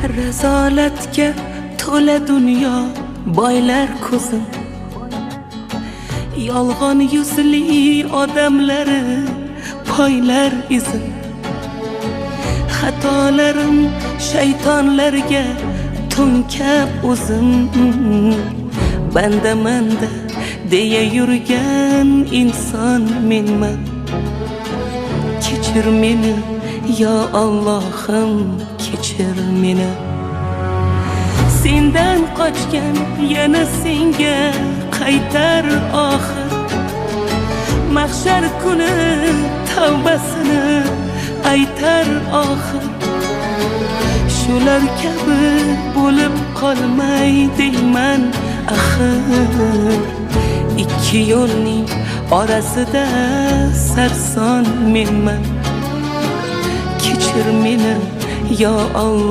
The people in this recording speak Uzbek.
Razolatga to'la dunyo, boylar ko'zim, yolg'on yuzli odamlari poylar izim. Xatolarim shaytonlarga to'nkab o'zim, bandamanda deya yurgan inson menman. Kechir meni, yo Allohim, kechir meni. Sendan qochgan yana senga qaytar oxir. Mahshar kuni tavbasini aytar oxir. Shular kabi bo'lib qolmay deyman axir. Ikki yo'lning orasida sarson menman. Kechir meni, yo Alloh.